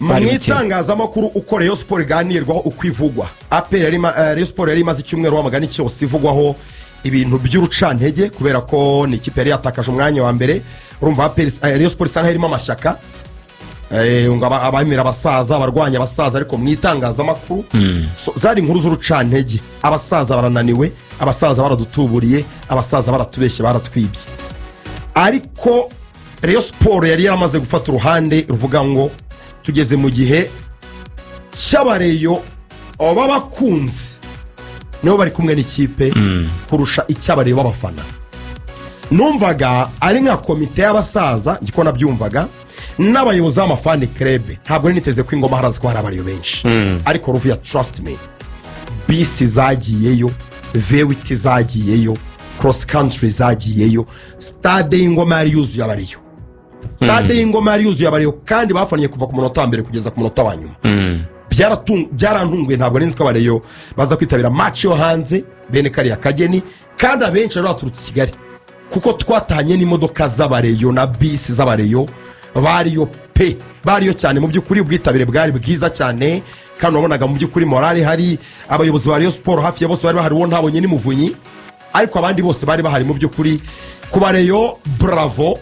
Mu Bari bukeye. itangazamakuru, uko Rayon Sports iganirwaho, uko ivugwa, APR Rayon Sports yari imaze icyumweru wamagana cyose ivugwaho ibintu by'urucantege, kubera ko ni ikipe yari yatakaje umwanya wa mbere. Urumva APR, Rayon Sports isa nkaho irimo amashyaka, ngo abemera abasaza, abarwanya abasaza, ariko mu itangazamakuru so, zari inkuru z'urucantege: abasaza barananiwe, abasaza baradutuburiye, abasaza baratubeshye, baratwibye. Ariko Rayon Sports yari yaramaze gufata uruhande ruvuga ngo tugeze mu gihe cy'aba Rayon b'abakunzi, nibo bari kumwe n'ikipe kurusha icy'aba Rayon b'abafana. Numvaga ari nka komite y'abasaza, ndiko nabyumvaga, n'abayobozi b'ama fan club. Ntabwo nari niteze ko ingoma harazi ko hari aba Rayon benshi, ariko ruvuya, trust me, bisi zagiyeyo, V8 zagiyeyo, cross country zagiyeyo, stade y'Ingoma yari yuzuye aba Rayon. Stade y'Ingoma yari yuzuye aba Rayon, kandi bafaniye kuva ku munota wa mbere kugeza ku munota wa nyuma. Byarantunguye, ntabwo nari nzi ko aba Rayon baza kwitabira match yo hanze bene kariya kageni, kandi abenshi bari baturutse i Kigali, kuko twatahanye n'imodoka z'aba Rayon na bisi z'aba Rayon. Bariyo pe, bariyo cyane. Mu by'ukuri ubwitabire bwari bwiza cyane, kandi wabonaga mu by'ukuri morale hari. Abayobozi ba Rayon Sports hafi ya bose bari bahari. Uwo ntabonye ni Muvunyi, ariko abandi bose bari bahari. Mu by'ukuri ku ba Rayon, bravo.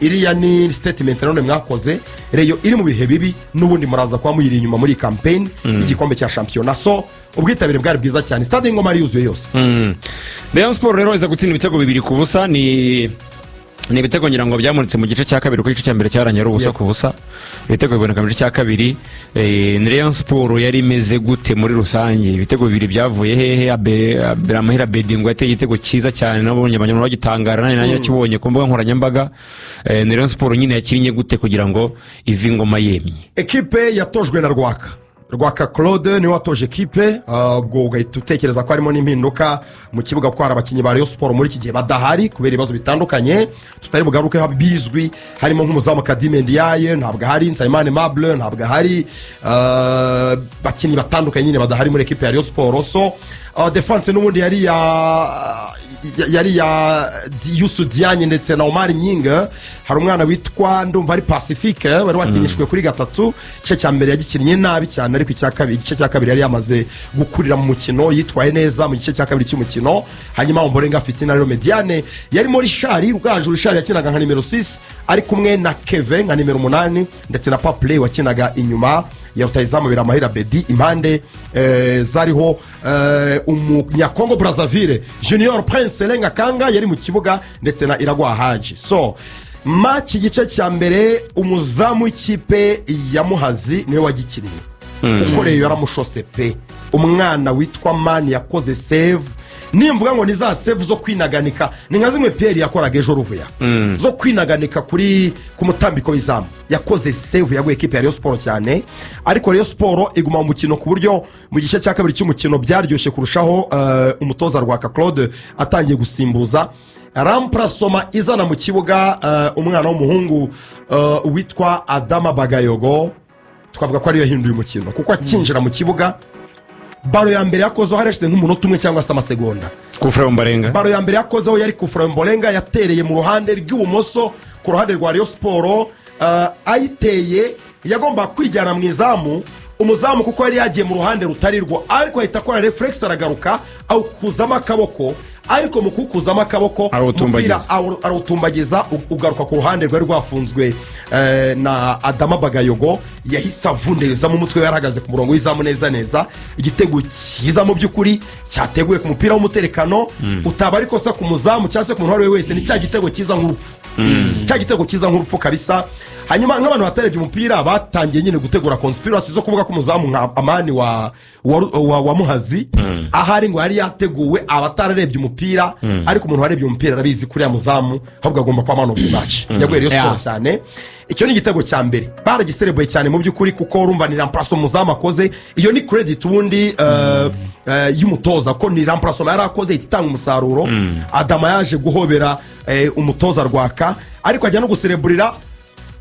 Iriya ni statement nanone mwakoze. Rayon iri mu bihe bibi, n'ubundi muraza kuba muyiri inyuma muri iyi campaign y'igikombe cya shampiyona. So ubwitabire bwari bwiza cyane, stade y'Ingoma yari yuzuye yose. Rayon Sports rero iza gutsinda ibitego 2-0. Ni ibitego ngira ngo byamuritse mu gice cya kabiri, kuko igice cya mbere cyarangiye ari 0-0. Ibitego biboneka mu gice cya kabiri. Ni Rayon Sports yari imeze gute muri rusange? Ibitego bibiri byavuye hehe? Biramahire Abedi ngo yateye igitego cyiza cyane, nabonye abanyarwanda bagitangara, nanjye nakibonye ku mbuga nkoranyambaga. Ni Rayon Sports nyine yakinnye gute kugira ngo ive Ingoma yemye? Ekipe yatojwe na Rwaka, Rwaka Claude niwe watoje ekipe. Ubwo ugahita utekereza ko harimo n'impinduka mu kibuga, kuko hari abakinnyi ba Rayon Sports muri iki gihe badahari kubera ibibazo bitandukanye tutari bugarukeho bizwi, harimo nk'umuzamu Khadime Ndiaye ntabwo ahari, Nsabimana Aimable ntabwo ahari, abakinnyi batandukanye nyine badahari muri ekipe ya Rayon Sports. So défense n'ubundi yari ya Youssou Diagne ndetse na Omar Gning. Hari umwana witwa, ndumva ari Pacifique, wari wakinishijwe kuri gatatu. Igice cya mbere yagikinnye nabi cyane, ariko icya kabiri, igice cya kabiri yari yamaze gukurira mu mukino, yitwaye neza mu gice cya kabiri cy'umukino. Hanyuma Omborenga Fitina rero, médiane yarimo Richard Rugaju. Richard yakinaga nka nimero 6, ari kumwe na Keve nka nimero 8, ndetse na Paplay wakinaga inyuma ya rutahizamu Biramahire Abedi. Impande zariho umunyakongo Brazzaville Junior Prince Elenga Kanga yari mu kibuga, ndetse na Iraguha Haji. So match, igice cya mbere, umuzamu w'ikipe ya Muhazi niwe wagikinnye, kuko Rayon yaramushose pe. Umwana witwa Mani yakoze save, nimvuga ngo ni za save zo kwinaganika, ni nka zimwe Pierre yakoraga ejo ruvuya, zo kwinaganika kuri ku mutambiko w'izamu. Yakoze save yaguye ekipe ya Rayon Sports cyane, ariko Rayon Sports iguma mu mukino, ku buryo mu gice cya kabiri cy'umukino byaryoshye kurushaho. Umutoza Rwaka Claude atangiye gusimbuza, remplacement izana mu kibuga umwana w'umuhungu witwa Adama Bagayogo, twavuga ko ariyo yahinduye umukino, kuko akinjira mu kibuga, ballon ya mbere yakozeho harashize nk'umunota umwe cyangwa se amasegonda. Kufure Mbarenga. Ballon ya mbere yakozeho yari kufura Mborenga, yatereye mu ruhande rw'ibumoso, ku ruhande rwa Rayon Sports. Ayiteye yagombaga kwijyana mu izamu, umuzamu kuko yari yagiye mu ruhande rutari rwo, ariko ahita akora réflexe, aragaruka awukuzamo akaboko, ariko mu kuwukuzamo akaboko Arawutumbagiza. umupira arawutumbagiza, ugaruka ku ruhande rwari rwafunzwe na Adama Bagayogo. Yahise avunderezamo umutwe we, yarahagaze ku murongo w'izamu neza neza. Igitego cyiza mu by'ukuri cyateguwe ku mupira w'umuterekano, utaba ariko se ku muzamu cyangwa se ku muntu uwo ari we wese, ni cya gitego cyiza nk'urupfu, cya gitego cyiza nk'urupfu kabisa. Hanyuma nk'abantu batarebye umupira batangiye nyine gutegura conspiracy zo kuvuga ko umuzamu nka Amani wa Muhazi ahari ngo yari yateguwe. Abatararebye umupira, ariko umuntu warebye umupira arabizi kuriya muzamu ahubwo agomba kuba man of the match. Yaguye Rayon Sports cyane. Icyo ni igitego cya mbere, baragiserebuye cyane mu by'ukuri, kuko urumva ni remplacement umuzamu akoze. Iyo ni credit ubundi y'umutoza, ko ni remplacement yari akoze ihita itanga umusaruro. Adama yaje guhobera umutoza Rwaka, ariko ajya no gusereburira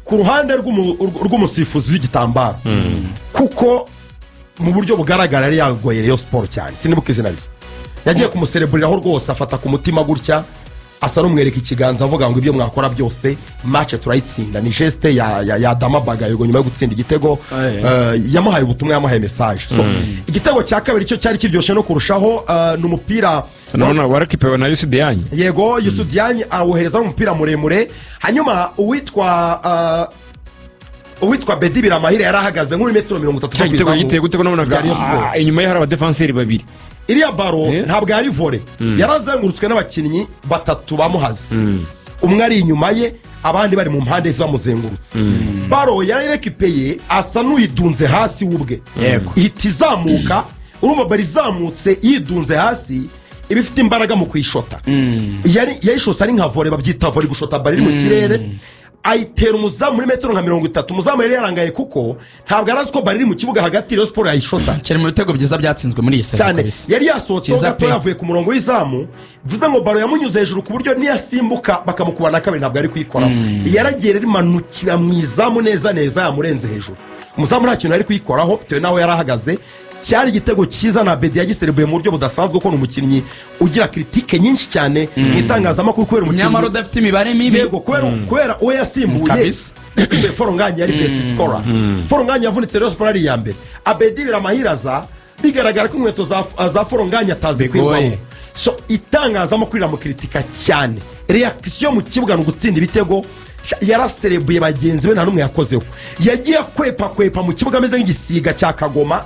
ku ruhande rw'umusifuzi w'igitambaro, kuko mu buryo bugaragara yari yagoye Rayon Sports cyane. Sinibuka izina rye. Yagiye kumusereburiraho rwose, afata ku mutima gutya. Asa n'umwereka ikiganza, avuga ngo ibyo mwakora byose, match turayitsinda. Ni geste ya Adama Bagayogo nyuma yo gutsinda igitego. Yamuhaye ubutumwa, yamuhaye message. So igitego cya kabiri cyo cyari kiryoshye no kurushaho, ni umupira Nabona warakipewe na Youssou Diagne. Yego, Youssou Diagne awohereza umupira muremure, hanyuma uwitwa Abedi Biramahire yari ahagaze nko muri metero 30 Cya gitego giteye gute ko nabonaga bya Rayon Sport. Inyuma ye hari abadefanseri babiri? Iriya ballon ntabwo yari volée, yarazengurutswe n'abakinnyi batatu bamuhaze, umwe ari inyuma ye, abandi bari mu mpande ze bamuzengurutse. Ballon yarayirekipeye, asa n'uyidunze hasi we ubwe, ihita izamuka. Urumva ballon izamutse yidunze hasi iba ifite imbaraga mu kuyishota. Yayishose ari nka volée, babyita volée, gushota ballon iri mu kirere. Ayitera umuzamu muri metero nka 30. Umuzamu yari yarangaye kuko ntabwo yari azi ko ballon iri mu kibuga hagati Rayon Sport yayishota. Kiri mu bitego byiza byatsinzwe muri iyi saison Cyane. kabisa. Yari yasohotseho Cyiza gato, pe. yavuye ku murongo w'izamu, bivuze ngo ballon yamunyuze hejuru, ku buryo niyasimbuka bakamukuba na kabiri ntabwo ari kuyikoraho. Yaragiye rero imanukira mu izamu neza neza, yamurenze hejuru. Umuzamu nta kintu yari kuyikoraho bitewe n'aho yari ahagaze. Cyari igitego cyiza, na Bedi yagiserebuye mu buryo budasanzwe, kuko ni umukinnyi ugira critique nyinshi cyane mu itangazamakuru kubera umukinnyi Nyamara udafite imibare mibi. Yego, kubera uwo yasimbuye. Yasimbuye Fall Ngagne, yari best scorer. Fall Ngagne yavunitse, Rayon Sport ari iya mbere. Abedi Biramahire aza bigaragara ko inkweto za Fall Ngagne atazikwirwamo. Bigoye. So itangazamakuru iramukritika cyane. Réaction mu kibuga ni ugutsinda ibitego. Yaraserebuye bagenzi be, nta n'umwe yakozeho. Yagiye akwepa kwepa mu kibuga ameze nk'igisiga cya kagoma.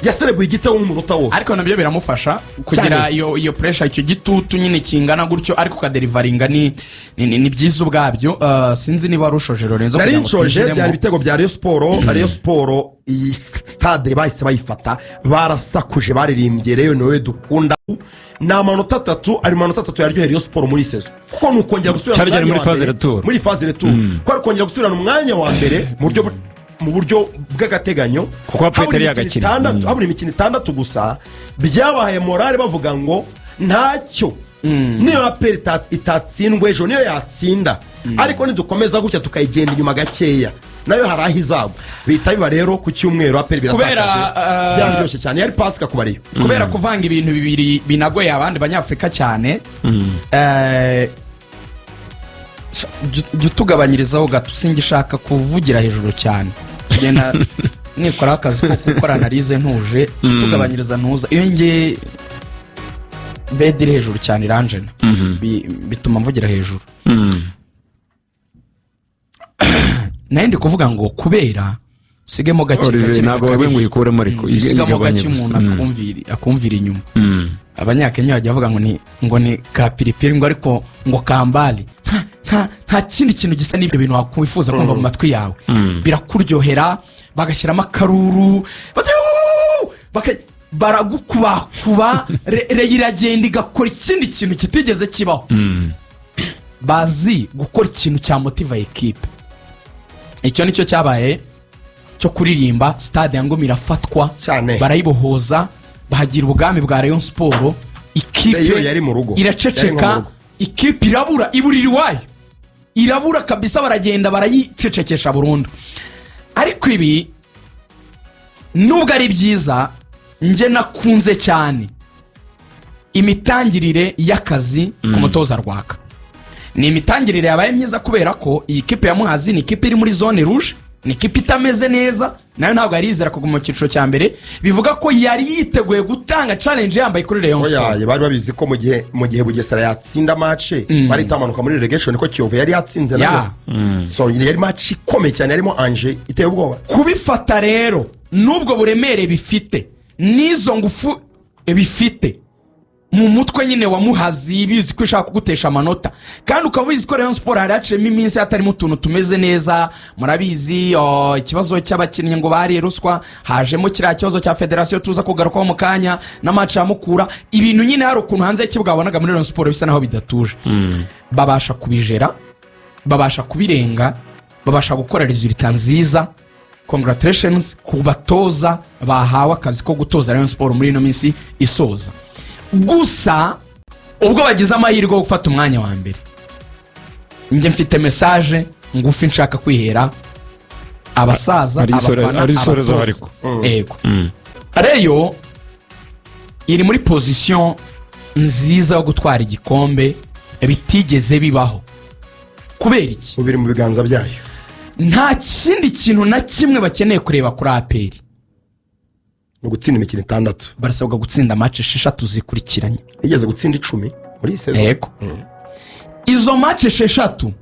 Yaserebuye igitego nk'umunota wose. Ariko nabyo biramufasha kugira iyo pressure, icyo gitutu nyine kingana gutyo, ariko ukadeliveringa ni byiza ubwabyo. Sinzi niba wari ushoje, Lorenzo, Nari kugira ngo nshoje. twinjiremo. Byari ibitego bya Rayon Sport. Rayon Sport, iyi stade bahise bayifata, barasakuje, baririmbye "Rayon niwe dukunda". Ni amanota 3, ari amanota 3 yaryoheye Rayon Sport muri iyi saison, kuko ni ukongera gusubira Cyane cyane mu mwanya muri wa phase mbere. retour. Muri phase retour, ko ari kongera gusubirana umwanya wa mbere mu buryo bw'agateganyo. Kuko APR Habura itari imikino yagakina. 6, habura imikino 6 gusa. Byabahaye morale, bavuga ngo ntacyo, niyo APR itatsindwa ejo, niyo yatsinda, ariko nidukomeza gutya tukayigenda inyuma gakeya, nayo hari aho izagwa. Bihita biba rero ku cyumweru, APR Kubera, biratakaje. Byararyoshye cyane, yari pasika ku bariyo. Kubera kuvanga ibintu bibiri binagoye abandi banyafurika cyane, jya utugabanyirizaho gato, singishaka kuvugira hejuru cyane, kugenda nikoraho akazi ko gukora analyse ntuje. Jya utugabanyiriza, ntuza iyo ngiye bedi iri hejuru cyane iranjena. Bituma mvugira hejuru. Nayo ndi kuvuga ngo kubera usigemo gake Olivier, gake ntabwo bidakabije. wowe ngo uyikuremo, ariko Usigamo igabanye gake gusa. umuntu akumvira inyuma. Abanyakenya bajya bavuga ngo ni ka piripiri, ngo ariko ngo kambali. Nta kindi kintu gisa n'ibyo bintu wakwifuza kumva mu matwi yawe. Birakuryohera, bagashyiramo akaruru, baragukubakuba, Rayon iragenda igakora ikindi kintu kitigeze kibaho. Bazi gukora ikintu cya motiva ekipe. Icyo nicyo cyabaye cyo kuririmba, stade ya Ngoma irafatwa. Cyane. Barayibohoza, bahagira ubwami bwa Rayon Sport. Ikipe Rayon yari mu rugo. Yari nko mu iraceceka. rugo. Ikipe irabura, iburira iwayo, irabura kabisa, baragenda barayicecekesha burundu. Ariko ibi nubwo ari byiza, njye nakunze cyane imitangirire y'akazi ku mutoza Rwaka. Ni imitangirire yabaye myiza, kubera ko iyi kipe ya Muhazi ni ikipe iri muri zone rouge, ni ikipe itameze neza, nayo ntabwo yari yizera kuguma mu cyiciro cya mbere. Bivuga ko yari yiteguye gutanga challenge yambaye kuri Rayon Sport. Oya, bari babizi ko mu gihe Bugesera yatsinda match, bari itamanuka muri relegation, ko Kiyovu yari yatsinze nayo. So yari match ikomeye cyane, yarimo enjeu iteye ubwoba. Kubifata rero n'ubwo buremere bifite, n'izo ngufu bifite mu mutwe nyine wa Muhazi, bizi ko ishaka kugutesha amanota, kandi ukaba ubizi ko Rayon Sport hari haciyemo iminsi hatarimo utuntu tumeze neza. Murabizi, oh, ikibazo cy'abakinnyi ngo bariye ruswa, hajemo kiriya kibazo cya federasiyo tuza kugarukaho mu kanya, na match ya Mukura. Ibintu nyine hari ukuntu hanze y'ikibuga wabonaga muri Rayon Sport bisa naho bidatuje. Babasha kubijera, babasha kubirenga, babasha gukora résultat nziza. Congratulations ku batoza bahawe akazi ko gutoza Rayon Sport muri ino minsi isoza. Gusa ubwo bagize amahirwe yo gufata umwanya wa mbere, njye mfite message ngufi nshaka kwihera abasaza, abafana, Ari isorezo abatoza. Ariko. Yego, Rayon iri muri position nziza yo gutwara igikombe Bitigeze bibaho. Kubera iki? Biri mu biganza byayo. Nta kindi kintu na kimwe bakeneye kureba kuri APR. Ni ugutsinda imikino itandatu. Barasabwa gutsinda match esheshatu zikurikiranye. Igeze gutsinda 10 muri iyi saison. Yego, izo match esheshatu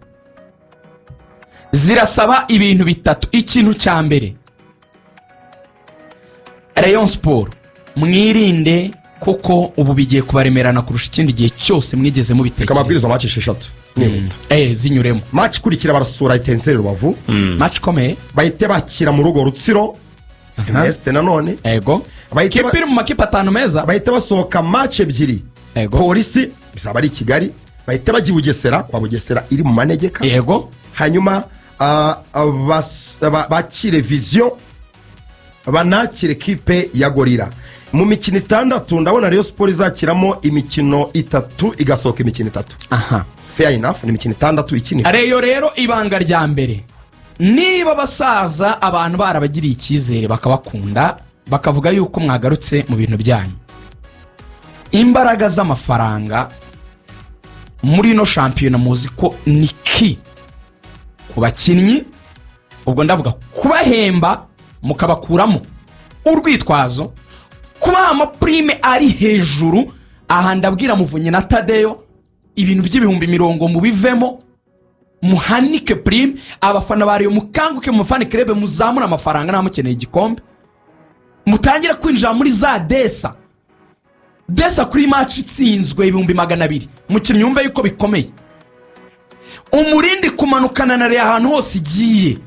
zirasaba ibintu bitatu. Ikintu cya mbere, Rayon Sports, mwirinde, kuko ubu bigiye kubaremerana kurusha ikindi gihe cyose mwigeze Reka mubitekereza. amabwiriza, match esheshatu nihuta. Zinyuremo. Match ikurikira barasura Etincelles Rubavu. Match ikomeye. Bahite bakira mu rugo Rutsiro Ernest nanone. Kipe iri mu makipe atanu meza. Bahita basohoka match ebyiri. Polisi bizaba ari i Kigali, bahita bajya i Bugesera, kwa Bugesera iri mu manegeka. Hanyuma bakire Vision, banakire kipe ya Gorilla. Mu mikino itandatu, ndabona Rayon Sports izakiramo imikino itatu, igasohoka imikino itatu. Fair enough, ni imikino itandatu ikinira. Rayon rero, ibanga rya mbere, niba abasaza, abantu barabagiriye icyizere, bakabakunda, bakavuga yuko mwagarutse mu bintu byanyu, imbaraga z'amafaranga muri ino shampiyona muzi ko ni ki ku bakinnyi. Ubwo ndavuga kubahemba mukabakuramo urwitwazo, kubaha ama prime ari hejuru. Aha ndabwira Muvunyi na Tadeyo, ibintu by'ibihumbi mirongo mubivemo, muhanike prime. Abafana ba Rayon, mukanguke mu fan club, muzamure amafaranga. Nta mukeneye igikombe, mutangire kwinjira muri za desa desa kuri match itsinzwe, 200,000. Umukinnyi wumve yuko bikomeye, umurindi kumanukana na Rayon ahantu hose igiye,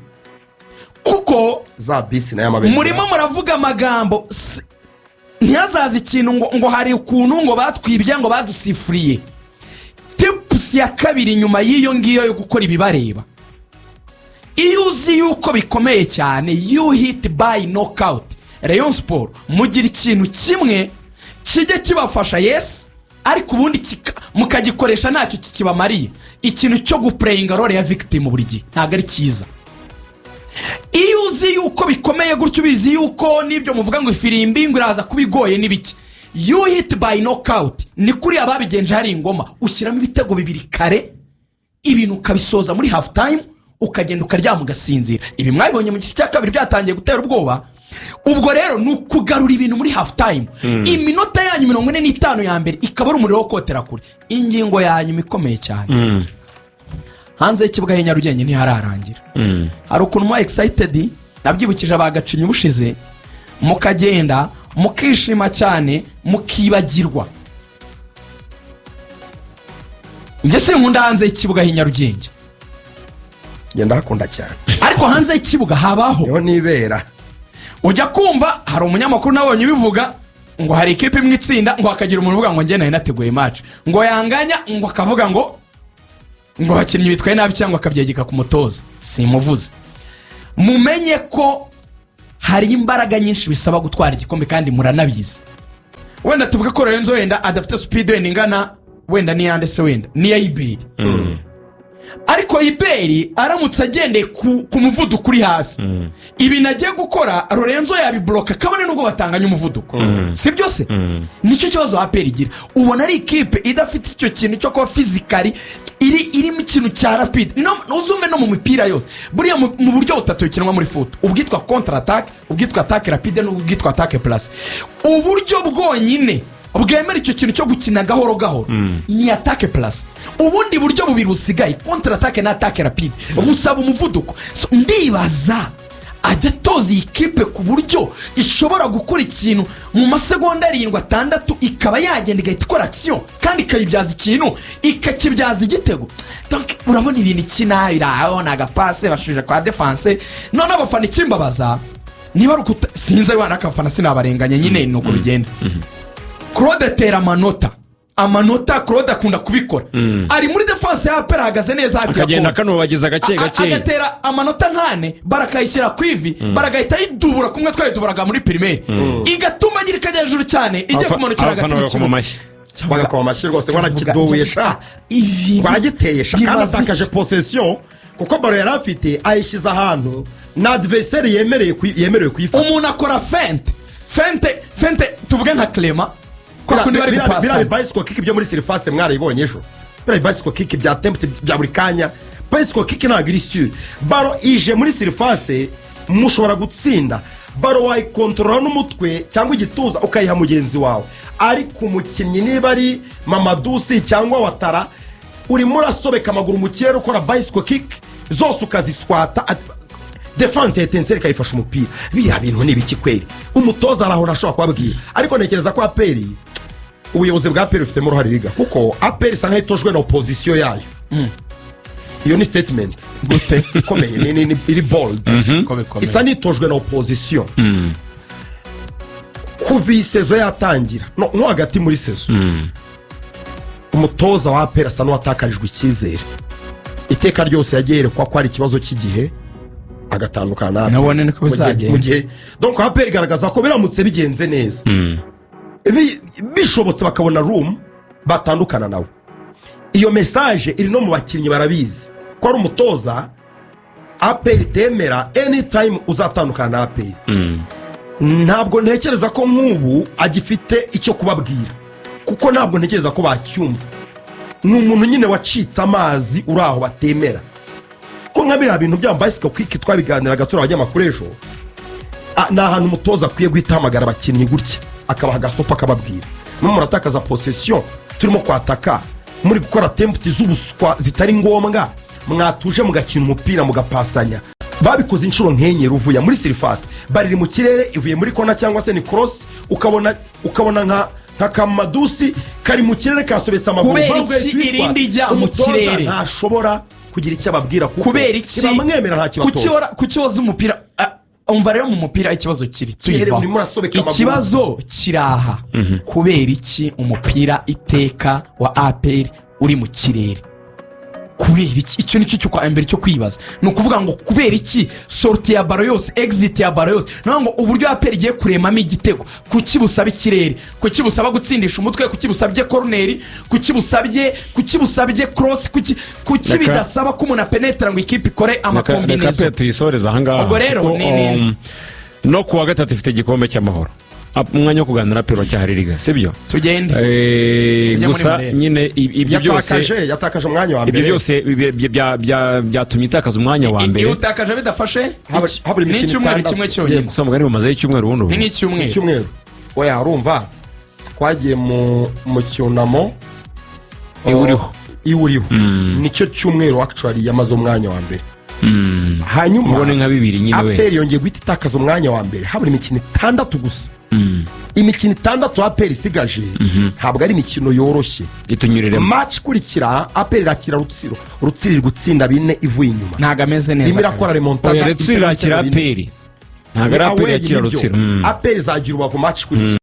kuko Za bisi nayo amabendera. Murimo muravuga amagambo, ntihazaze ikintu ngo hari ukuntu ngo batwibye, ngo badusifuriye. Tips ya kabiri nyuma y'iyo ngiyo yo gukora ibibareba, iyo uzi yuko bikomeye cyane, you hit by knockout. Rayon Sports, mugira ikintu kimwe kijya kibafasha, yes, ariko ubundi mukagikoresha ntacyo kikibamariye. Ikintu cyo guplayinga role ya victim buri gihe ntabwo ari cyiza. Iyo uzi yuko bikomeye gutyo, ubizi yuko n'ibyo muvuga ngo ifirimbi ngo iraza kuba igoye n'ibiki, you hit by knockout. Ni kuriya babigenje hari ingoma, ushyiramo ibitego bibiri kare, ibintu ukabisoza muri half time, ukagenda ukaryama ugasinzira. Ibi mwabibonye mu gice cya kabiri byatangiye gutera ubwoba. Ubwo rero ni ukugarura ibintu muri half time, iminota yanyu 45 ya mbere ikaba ari umuriro wo kotera kure. Ingingo ya nyuma ikomeye cyane, hanze y'ikibuga y'i Nyarugenge ntihararangira. Hari ukuntu muba excited, nabyibukije abagacinya ubushize, mukagenda mukishima cyane, mukibagirwa. Njye sinkunda hanze y'ikibuga h'i Nyarugenge. Ngenda hakunda cyane. Ariko hanze y'ikibuga habaho Niho nibera. Ujya kumva hari umunyamakuru nabonye ubivuga ngo hari ikipe imwe itsinda, ngo hakagira umuntu uvuga ngo njye nari nateguye match, ngo yanganya, ngo akavuga ngo abakinnyi bitwaye nabi cyangwa akabyegeka ku mutoza. Simuvuze. Mumenye ko hari imbaraga nyinshi bisaba gutwara igikombe, kandi muranabizi. Wenda tuvuge ko Lorenzo wenda adafite speed wenda ingana wenda n'iyande se, wenda n'iya Iberi, ariko Iberi aramutse agendeye ku muvuduko uri hasi, ibintu agiye gukora Lorenzo yabibloka, kabone nubwo batanganya umuvuduko. Si byo se? Nicyo kibazo APR igira. Ubona ari ikipe idafite icyo kintu cyo kuba physical, irimo ikintu cya rapide. Uzumve no mu mipira yose buriya, mu buryo butatu bukinwa muri foot: ubwitwa contre attaque, ubwitwa attaque rapide n'ubwitwa attaque placée. Uburyo bwonyine bwemera icyo kintu cyo gukina gahoro gahoro ni attaque placée. Ubundi buryo bubiri busigaye, contre attaque na attaque rapide, busaba umuvuduko. So, ndibaza ajya atoza iyi kipe ku buryo ishobora gukora ikintu mu masegonda 7, 6, ikaba yagenda igahita ikora action kandi ikayibyaza ikintu, ikakibyaza igitego. Donc, urabona ibintu ikina birabona agapase bashubije kwa défense. Noneho abafana, ikimbabaza niba ari ukuta, sinzi abana, akabafana sinabarenganya nyine, ni uko bigenda. Claude tera amanota, amanota Claude akunda kubikora, ari muri défense ya APR, ahagaze neza hafi ya Akagenda kona. akanubagiza gake gake. Agatera amanota nk'ane, barakayishyira ku ivi, baragahita ayidubura kumwe twayiduburaga muri primaire, igatumbagira ikajya hejuru cyane, igiye kumanukira hagati Abafana mu bagakoma kibuga. amashyi. Bagakoma amashyi rwose, warakidubuye sha. Ibi Waragiteye sha, kandi bibaza atakaje iki? possession, kuko ballon yari afite ayishyize ahantu na adversaire yemerewe kuyifata. Umuntu akora feinte, feinte, feinte, tuvuge nka Clement, kwa kundi bari Biriya gupasana. Bicycle kick byo muri surface mwarayibonye ejo. Biriya bicycle kick bya attempt bya buri kanya, bicycle kick ntabwo iri sûre. Ballon ije muri surface, mushobora gutsinda ballon, wayikontorora n'umutwe cyangwa igituza ukayiha mugenzi wawe, ariko umukinnyi niba ari Mamadou Sy cyangwa Ouattara, urimo urasobeka amaguru mu kirere, ukora bicycle kick zose ukaziswata, défense ya Etincelles ikayifasha umupira. Biriya bintu ni ibiki kweri? Umutoza araho ntashobora kubabwira, ariko ntekereza ko APR, ubuyobozi bwa APR bufitemo uruhare riga, kuko APR isa nkaho itojwe na opposition yayo. Iyo ni statement Gute? ikomeye, ni iri bold. Ko bikomeye. Isa n'itojwe na opposition kuva iyi saison yatangira, no nko hagati muri saison, umutoza wa APR asa n'uwatakarijwe icyizere. Iteka ryose yagiye yerekwa ko hari ikibazo cy'igihe, agatandukana na APR. Nabone niko bizagenda. Mu gihe donc APR igaragaza ko biramutse bigenze neza, bishobotse bakabona room, batandukana nawe. Iyo message iri no mu bakinnyi, barabizi ko ari umutoza APR itemera. Anytime uzatandukana na APR, ntabwo ntekereza ko nk'ubu agifite icyo kubabwira, kuko ntabwo ntekereza ko bacyumva. Ni umuntu nyine wacitse amazi, uri aho batemera, ko nka biriya bintu bya bicycle kick twabiganiraga turi abanyamakuru ejo. Ni ahantu umutoza akwiye guhita ahamagara abakinnyi gutya, akabaha agasopo, akababwira: mwe muratakaza possession, turimo kwataka, muri gukora attempt z'ubuswa zitari ngombwa. Mwatuje mugakina umupira, mugapasanya. Babikoze inshuro nk'enye ruvuya muri surface, bariri mu kirere, ivuye muri corner cyangwa se ni cross, ukabona nka Kamadusi kari mu kirere kasobetse amaguru. Kubera Bavuye iki tuyitwara. irindi ijya mu Umutoza kirere? ntashobora kugira icyo ababwira kuko Kubera iki? ntibamwemera, nta Kuki kibatoza. Kuki woza umupira? Umva rero, mu mupira ikibazo kiri Kirere tuyivaho. urimo urasobeka amaguru. Ikibazo kiri aha: kubera iki umupira iteka wa APR uri mu kirere? Kubera iki? Icyo nicyo cyo kwa mbere cyo kwibaza. Ni ukuvuga ngo kubera iki sortie ya ballon yose, exit ya ballon yose, ni ukuvuga ngo uburyo APR igiye kuremamo igitego, kuki busaba ikirere? Kuki busaba gutsindisha umutwe? Kuki busabye koroneri? Kuki busabye cross? Kuki bidasaba ko umuntu apenetera ngo ikipe ikore Reka amacombinaison? pe tuyisoreze ahangaha. Ubwo rero Kuko, no kuwa gatatu ifite igikombe cy'amahoro. Umwanya wo kuganira APR uracyahari riga, sibyo? Tugende. Tujye muri Gusa Murera. nyine ibyo byose Yatakaje umwanya wa ibyo mbere. byose byatumye itakaza umwanya wa mbere. Iyo utakaje bidafashe Habura ni imikino icyumweru 6. kimwe cyonyine. Gusa mugani bumazeho icyumweru ubundi ubu. Ni nk'icyumweru. Icyumweru, oya. Urumva twagiye mu cyunamo. Iwuriho. Iwuriho nicyo cyumweru actually yamaze umwanya wa mbere. Hanyuma Ubone nka bibiri nyine we. APR yongeye guhita itakaza umwanya wa mbere habura imikino 6 gusa. Imikino 6 APR isigaje ntabwo ari imikino yoroshye. Itunyuriremo. Match ikurikira, APR irakira Rutsiro. Rutsiro iri gutsinda 4 ivuye inyuma. Ntabwo ameze neza Irimo irakora kabisa. remontada. Oya, Rutsiro irakira ibitego 4. APR, ntabwo ari APR yakira Rutsiro. APR izagira Rubavu match ikurikira.